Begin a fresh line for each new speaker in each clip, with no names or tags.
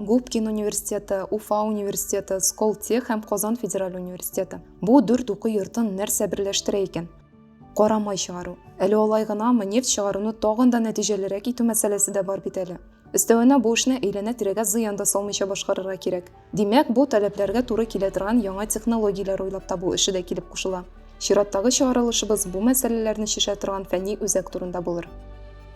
Губкин университеты, Уфа университеты, Сколтех һәм Казан федераль университеты. Бу дүрт уку йортын нәрсә берләштерә икән? Кара май чыгару. Әле алай гынамы, нефть чыгаруны тагын да нәтиҗәлерәк итү мәсьәләсе дә бар бит әле. Өстәвенә бу эшне әйләнә-тирәгә зыян да салмыйча башкарырга кирәк. Димәк, бу таләпләргә туры килә торган яңа технологияләр уйлап табу эше дә килеп кушыла. Чираттагы чыгарылышыбыз бу мәсьәләләрне чишә торган фәнни үзәк турында булыр.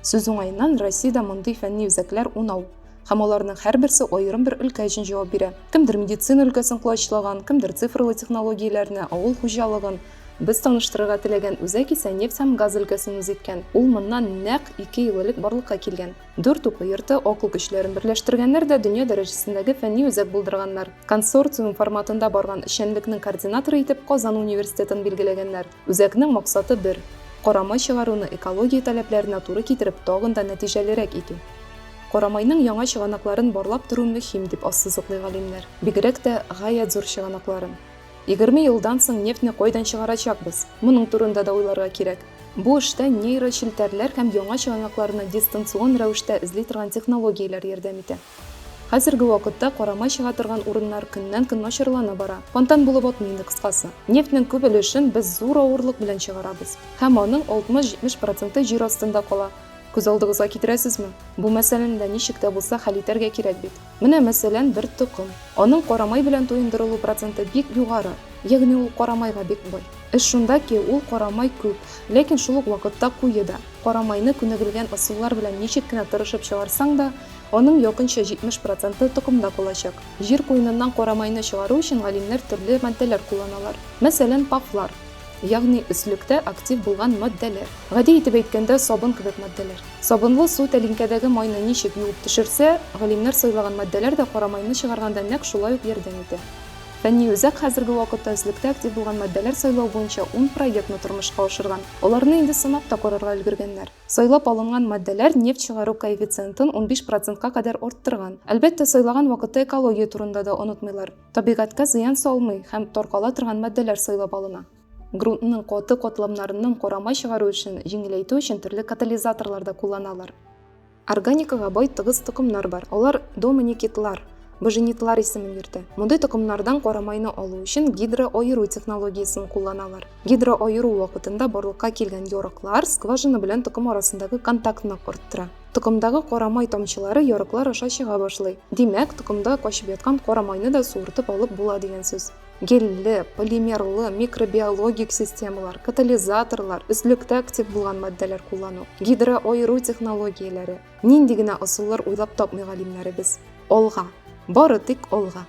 Сүз уңаеннан, Россиядә мондый фәнни үзәкләр унау. Һәм аларның һәрберсе аерым бер өлкә өчен җавап бирә. Кемдер медицина өлкәсен колачлаган, кемдер цифрлы технологияләрне, авыл хуҗалыгын. Без таныштырырга теләгән үзәк исә нефть һәм газ өлкәсен үз иткән. Ул моннан нәкъ ике ел элек барлыкка килгән. Дүрт уку йорты акыл көчләрен берләштергәннәр дә дөнья дәрәҗәсендәге фәнни үзәк булдырганнар. Консорциум форматында барган эшчәнлекнең координаторы итеп Казан университетын билгеләгәннәр. Үзәкнең максаты бер, карамай чыгаруны экология таләпләренә туры китереп тагын да нәтиҗәлерәк итү. Карамайның яңа чыганакларын барлап тору мөһим, дип ассызыклый галимнәр. Бигрәк тә гаять зур чыганакларын. 20 елдан соң нефтьне кайдан чыгарачакбыз? Моның турында да уйларга кирәк. Бу эштә нейрочелтәрләр һәм яңа чыганакларны дистанцион рәвештә эзли торган технологияләр ярдәм итә. Хәзерге вакытта карамай чыга торган урыннар көннән-көн начарлана бара. Фонтан булып атмый инде, кыскасы. Нефтьнең күп өлешен без зур авырлык белән чыгарабыз. Һәм аның 60-70 проценты җир астында кала. Күз алдыгызга китерәсезме? Бу мәсьәләне дә ничек тә булса хәл итәргә кирәк бит. Менә, мәсәлән, бер токым. Аның карамай белән туендырылу проценты бик югары, ягъни ул карамайга бик бай. Эш шунда ки, ул карамай күп, ләкин шул ук вакытта куе да. Карамайны күнегелгән ысуллар белән ничек кенә тырышып чыгарсаң да, аның якынча 70 проценты токымда калачак. Җир куеныннан карамайны чыгару өчен галимнәр төрле матдәләр кулланалар. Мәсәлән, ПАФлар. Ягъни өслектә актив булган матдәләр. Гади итеп әйткәндә, сабын кебек матдәләр. Сабынлы су тәлинкәдәге майны ничек юып төшерсә, галимнәр сайлаган матдәләр дә кара майны чыгарганда нәкъ шулай ук ярдәм итә. Фәнни үзәк хәзерге вакытта өслектә актив булган матдәләр сайлау буенча ун проектны тормышка ашырган. Аларны инде сынап та карарга өлгергәннәр. Сайлап алынган матдәләр нефть чыгару коэффициентын 15 процентка кадәр арттырган. Әлбәттә, сайлаган вакытта экология турында да онытмыйлар. Табигатькә зыян салмый һәм таркала торган матдәләр сайлап алына. Грунтның каты катламнарыннан карамай чыгару эшен җиңеләйтү өчен төрле катализаторлар да кулланалар. Органикага бай тыгыз токымнар бар. Алар домоникитлар, боженитлар исемен йөртә. Мондый токымнардан карамайны алу өчен гидроаеру технологиясен кулланалар. Гидроаеру вакытында барлыкка килгән ярыклар скважина белән токым арасындагы контактны арттыра. Токымдагы кара май тамчылары ярыклар аша чыга башлый. Димәк, токымда качып яткан кара майны да суыртып алып була дигән сүз. Гельле, полимерлы, микробиологик системалар, катализаторлар, өслектә актив булган матдәләр куллану, гидроаеру технологияләре, нинди генә ысуллар уйлап тапмый галимнәребез. Алга! Бары тик алга!